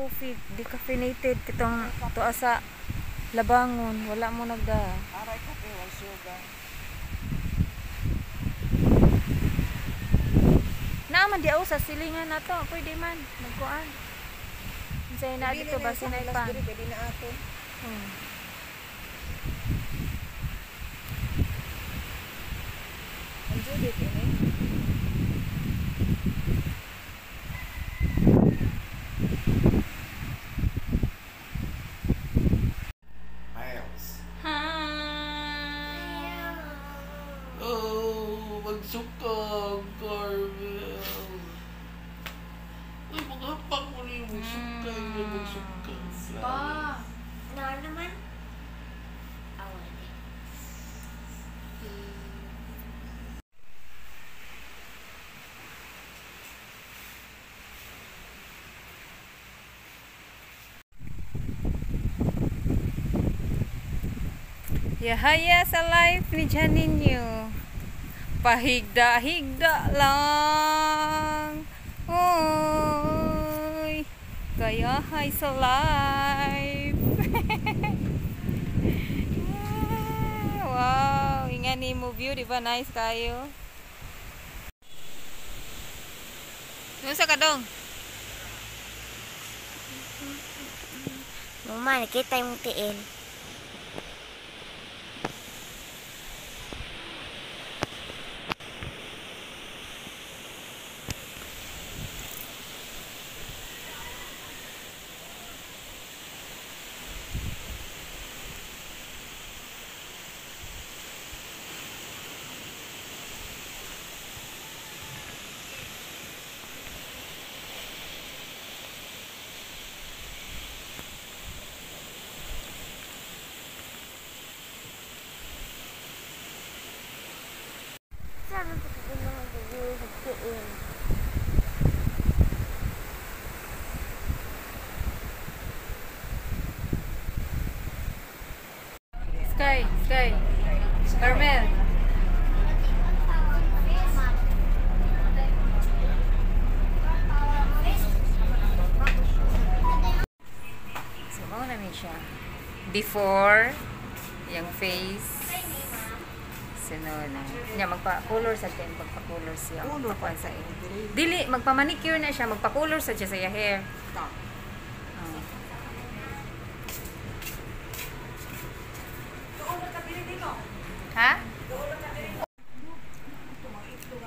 coffee, decaffeinated kitong tuwa sa Labangon, wala mo nagda. Aray kape, wal sugar. Naa man di sa silingan na to, pwede man magkuan. Unsay na dito ba sinay pa? Pwede na ato. Ang Judith ini. Miles. Hi. Oh, magsukag, Carmel. Ay, maghapak mo na yung magsukag, magsukag. Spa. Na naman. Awan eh. Yahaya sa life ni Janinho. Pahigda-higda lang. Oy. Kaya hay sa life. Wow, inga ni mo view, di ba nice kayo? Unsa ka dong? Mama, nakita yung tiil. Sabi ko sa mga video sa tiil. Sky, Sky. Carmel. So, mao namin siya. Before, yung face. Sunod na. Nya, magpa-color sa siya. Magpa-color siya. Color Magpakuan sa iya. Dili, magpa-manicure na siya. Magpa-color sa siya sa iya hair. Ta. Oh. Ha?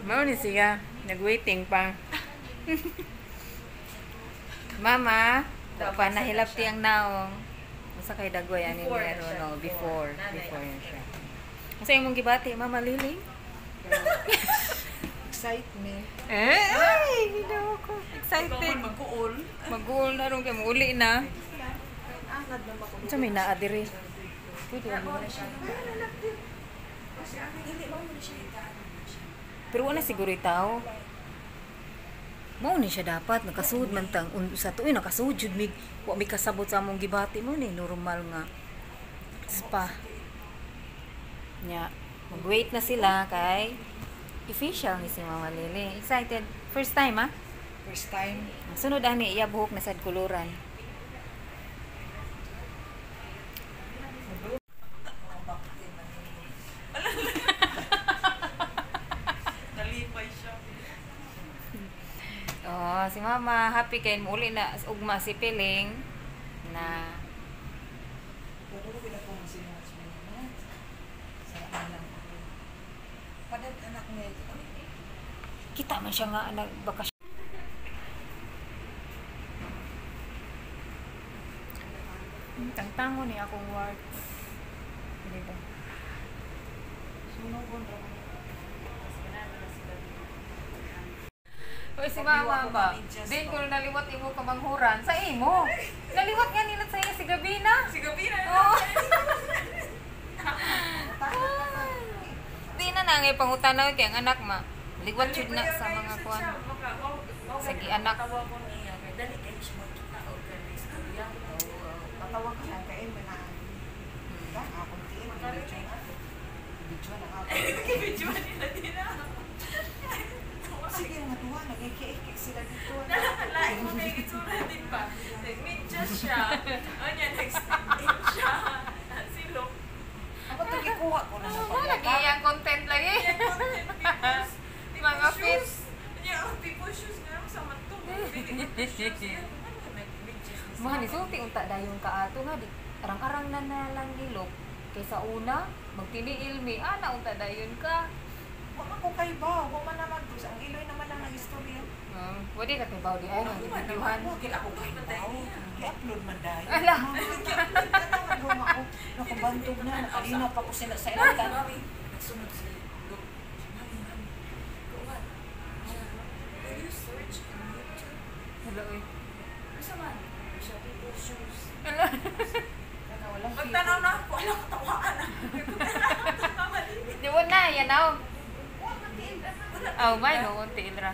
Mao ni siya. Nag-waiting pa. Mama, pa nahilap ti ang naong. Unsa kay dagway ani meron no before before yan siya. Unsa imong gibati, Mama Liling? Excitement. Eh, ay, ginawa ko. Excited. Mag-uol. Mag-uol na ron kay muuli na. Unsa may naa diri? Pwede ba mo na siya? Pero wala siguro tao. Mao ni siya dapat nakasud man tang sa tuoy nakasud jud mig wa mi kasabot sa among gibati mo ni normal nga spa. Nya, mag-wait na sila kay official ni si Mama Lily. Excited. First time ah. First time. Ang sunod ani iya buhok na sad kuluran. Nalipay siya. Oh, si Mama happy kay muli na ugma si Piling na Pero ko pila kung sino mas may sa anak ko. Padad anak niya ito. Kita man siya nga nagbakasyon. Tangtango ni akong warts. Di ba? Sunogon ra ko. Uy, si Mama ba? Din ko naliwat imo kamanghuran sa imo. Naliwat nga nila sa iya si Gabina. Si Gabina. Oo. Di na nangay pangutanaw kay ang anak ma. Liwat jud na sa mga kuan. Sige, anak. Tawa ko niya. Kay dali kayo siya magkita o kay istorya. Patawag ka lang kay mo na. Ba, akong tiin, video na. Video na ako. Video nila din ah. Sige nga tuwa, nagkiki sila dito. Lain mo kay itsura din ba? Siya. Anya, nag-stand in siya. Si Luke. Ako to gikuha ko na sa Wala lagi ang content lagi. Mga Mga shoes. Anya, ang people shoes nga sa man to. Dili ko shoes. Yan, ano, nag-medyas ni Mga nisulti unta dayon ka ato nga di arang-arang na na lang nilok kaysa una magtiniil mi ana unta dayon ka. Wa man ko kay ba, wa man naman to. Ang iloy naman lang ang istorya. Wadi ka tibaw di ay nga Ako man gibidyuhan. Wa gid ako kay Man ba. tayo niya. Gi-upload man dayon. Ala. Natawag ako. Nakabantog na, nakalina pa ko sila sa ilang Mami, mami, nagsunod si Luke. Mami, mami, kuwan. Siya, will you search in YouTube? Hello oy. Unsa man? Siya, people shoes. Ala. Walang Magtanaw na ako, alam ko tawaan na. Di mo na yan aw. Aw may no tiil ra.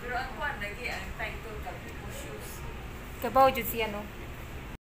Pero ang kuwan lagi ang title ka people shoes. Kabaw jud siya no.